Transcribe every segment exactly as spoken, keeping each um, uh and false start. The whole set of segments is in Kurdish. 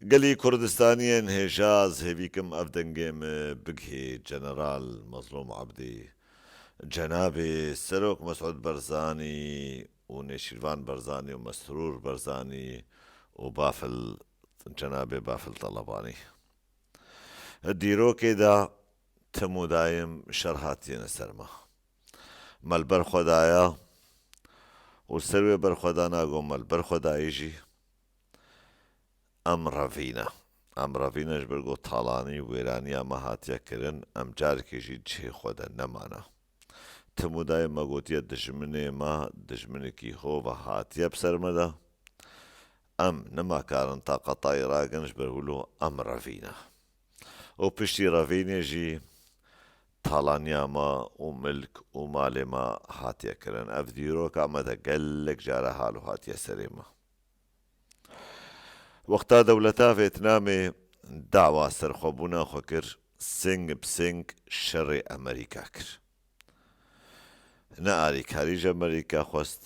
Gelî Kurdistaniyên hêja, ez hêvî kim ev dengê min bigihê General Mezlûm Ebdî, Cenabê Serok Mesûd Barzanî û Nêçîrvan Barzanî û Mesrûr Barzanî û Bafil, Cenabê Bafil Talebanî. Dîrokê de tim û daim şer hatiyene ser me. Me li ber xwe daye û ser wê berxwedana ku me li ber xwe dayî jî, em revîne. Em revîne ji ber ku talanî û wêraniya me hatiye kirin, em carekê jî cihê xwe de nemane. Tim û daim me gotiye, dijminê me dijminekî hov e, hatiye bi ser me de. Em nimakarin taqetayî rakin, ji ber wilo em revîne. Û piştî revînê jî talaniya me û milk û malê me hatiye kirin. Ev dîroka me de gelek cara halo hatiye serê me. Wexta dewleta Vêtnamê dawa serxwebûna xwe kir, sing bi sing şerê Amerîka kir. Ne alîkarî ji Amerîka xwest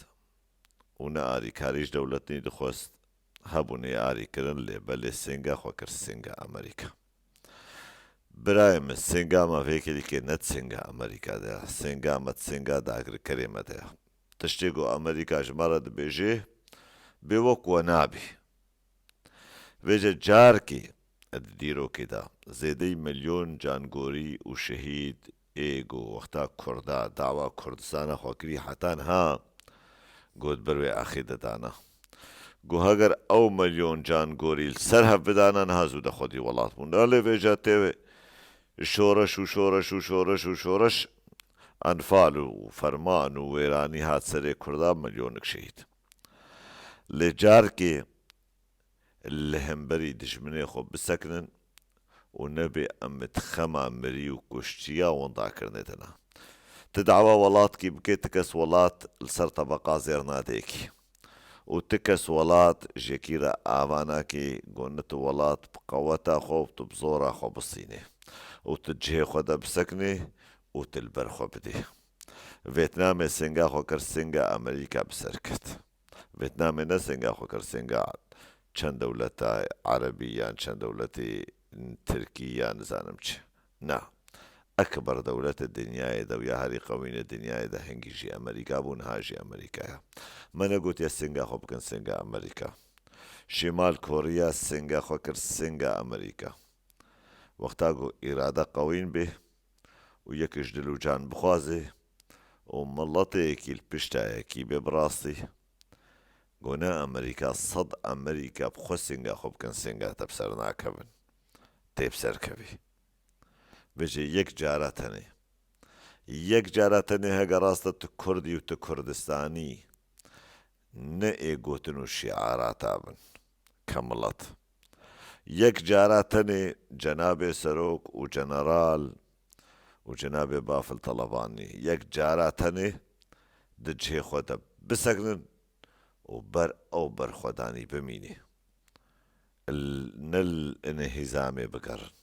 û ne alîkarî ji dewletî dixwest, hebûnê alî kirin, lê belê singa xwe kir singa Amerîka. Birayê min, singa me vê kêlîkê ne di singa Amerîka de ye, singa me di singa dagirkerê me de ye. Tiştê ku Amerîka ji me re dibêje, bê wek we nabî. Vêce carkê di dîrokê de zêdeyî milyon cangorî û şehîd ê ku wexta Kurda dawa Kurdistana xwe kirî heta niha ku di ber wê axê de dana. Ku heger ew milyon cangorî li ser hev bidana, niha zû de xwedî welat bûn. Lê vêca tê şoreş û şoreş û şoreş û şoreş, enfal û ferman û wêranî hat serê Kurda, milyonik şehîd. Lê carkê li hemberî dijminê xwe bisekinin û nebê em di xema mirî û kuştiya windakirinê de ne. Tu dawa welatkî bike, tu kes welat li ser tebeqa zêr nade yekî. Û tu kes welat ji yekî re ava nake, ku ne tu welat bi qeweta xwe û tu bi zora xwe bisînê û tu cihê xwe de biseknê û tu li ber xwe bidê. Vêtnamê singa xwe kir singa Amerîka, bi ser ket. Vêtnamê ne singa xwe kir singa çend dewleta erebî yan çend dewletê tirkî ya nizanim çi. Na. Ekber dewletê dinyayê de û ya herî qewînê dinyayê de hingî jî Amerîka bû, niha jî Amerîka ye. Me negotiye singa xwe bikin singa Amerîka. Şîmal Koriya singa xwe kir singa Amerîka. Wexta ku îrade qewîn bê û yek ji dil û can bixwaze û miletê yekî li pişta yekî bê bi rastî, ku ne Amerîka, sed Amerîka bi xwe singa xwe bikin singa te bi ser nakevin. Tê bi ser kevî. Vêce yek cara tenê. Yek cara tenê hege rast e tu Kurd î û tu Kurdistanî, ne ê gotin û şiarata bin. Ke milet. Yek cara tenê cenabê serok û general û cenabê Bafil Talebanî yek cara tenê di cihê xwe de bisekinin û ber ew berxwedanî bimînî. L-, ne li inhîzamê bigerin.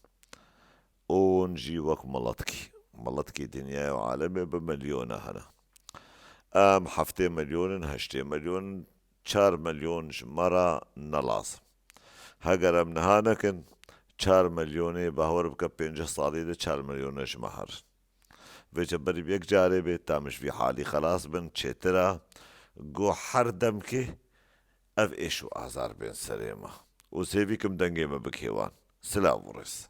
Ûn jî wek miletkî. Miletkî dinyayê û alemê bi milyona hene. Em heftê milyon in, heştê milyon in, çar milyon ji me re ne lazim. Heger em niha nekin, çar milyonê, bawer bike pêncî salî de çar milyone ji me herin. Vêce berî bi yek carê bê, ta em ji vî halî xelas bin, çêtir e. Go her demkê ev êş û azar bên serê me. Û sêvî kim dengê me bikê wan. Silav û rêz.